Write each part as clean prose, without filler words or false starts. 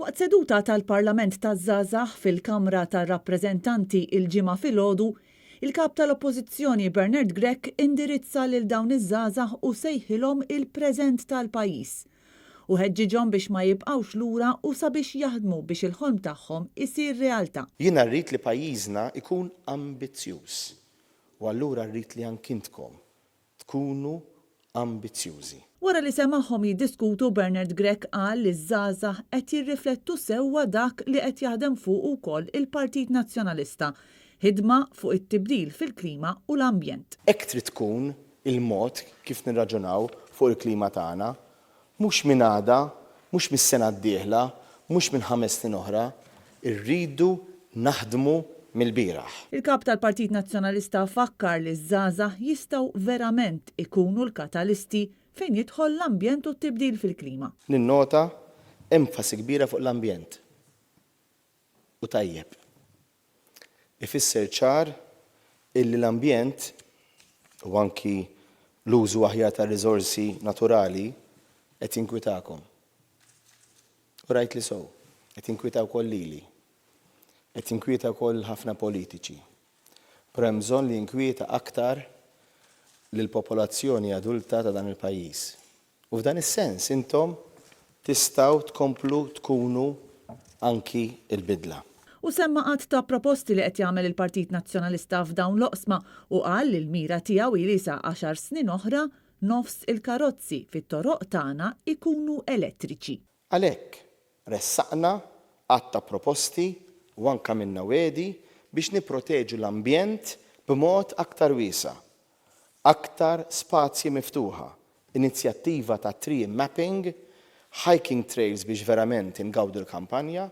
Waqt seduta tal-Parlament taż-Żgħażagħ fil-Kamra tar-Rappreżentanti il-Ġimgħa filgħodu, il-Kap tal-Oppożizzjoni Bernard Grech indirizza lil dawn iż-żgħażagħ u sejħilhom il-preżent tal-pajjiż. U ħeġġiġhom biex ma jibqgħux lura u sabiex jaħdmu biex il-ħolm tagħhom isir realtà. Jiena rrid li pajjiżna jkun ambizzjuż u allura rrid li anki intkom tkunu ambizzjużi. Wara li semagħhom jiddiskutu Bernard Grech qal li ż-żgħażagħ qed jirriflettu sewwa dak li qed jaħdem fuqu wkoll il-Partit Nazzjonalista, ħidma fuq it-tibdil fil-klima u l-ambjent. Hekk trid tkun il-mod kif nirraġunaw fuq il-klima tagħna. Mhux minn għada, mhux mis-sena d-dieħla, mhux minn ħames snin oħra, irridu naħdmu mill-bieraħ. Il-Kap tal-Partit Nazzjonalista fakkar li ż-żgħażagħ jistgħu verament ikunu l-katalisti fejn jidħol l-ambjent u t-tibdil fil-klima. Ninnota enfasi kbira fuq l-ambjent. U tajjeb. Ifisser ċar illi l-ambjent, u anki l-użu aħjar tar-riżorsi naturali, qed jinkwitakom. U rajt li sew, qed jinkwieta wkoll lili. Qed jinkwieta wkoll ħafna politiċi. Però hemm bżonn li jinkwieta aktar lill-popolazzjoni adulta ta' dan il-pajjiż. U f'dan is-sens intom tistgħu tkomplu tkunu anki l-bidla. Hu semma għadd ta' proposti li qed jagħmel il-Partit Nazzjonalista f'dawn l-oqsma u qal li l-mira tiegħu hi li sa għaxar snin oħra nofs il-karozzi fit-toroq tagħna jkunu elettriċi. Għalhekk, ressaqna għadd ta' proposti u anke għamilna wegħdi biex nipproteġu l-ambjent b'mod aktar wiesa'. Aktar spazji miftuħa, inizjattiva ta' tree mapping, hiking trails biex verament ingawdu l-kampanja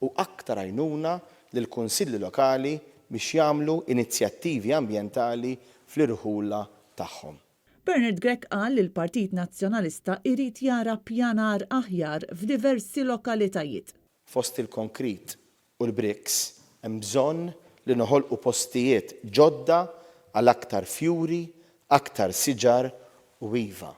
u aktar għajnuna lill-kunsilli lokali biex jagħmlu inizjattivi ambjentali fl-irħula tagħhom. Bernard Grech qal li l-Partit Nazzjonalista jrid jara ppjanar aħjar f'diversi lokalitajiet. Fost il-konkrit u l-bricks hemm bżonn li noħolqu postijiet ġodda għal aktar fjuri, aktar siġar u iva,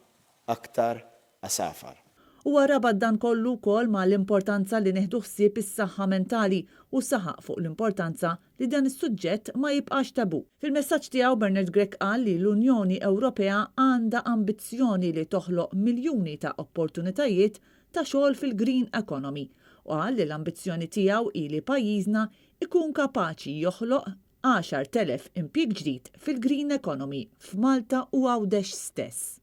aktar għasafar. Huwa rabat dan kollu wkoll ma' l-importanza li nieħdu ħsieb is-saħħa mentali u saħaq fuq l-importanza li dan is-suġġett ma jibqax tabù. Fil-messaġġ tiegħu Bernard Grech qal li l-Unjoni Ewropea għandha ambizzjoni li toħloq miljuni ta' opportunitajiet ta' xogħol fil-green economy u qal li l-ambizzjoni tiegħu hi li pajjiżna jkun kapaċi joħloq 10,000 impjieg ġdid fil-green economy f'Malta u Għawdex stess.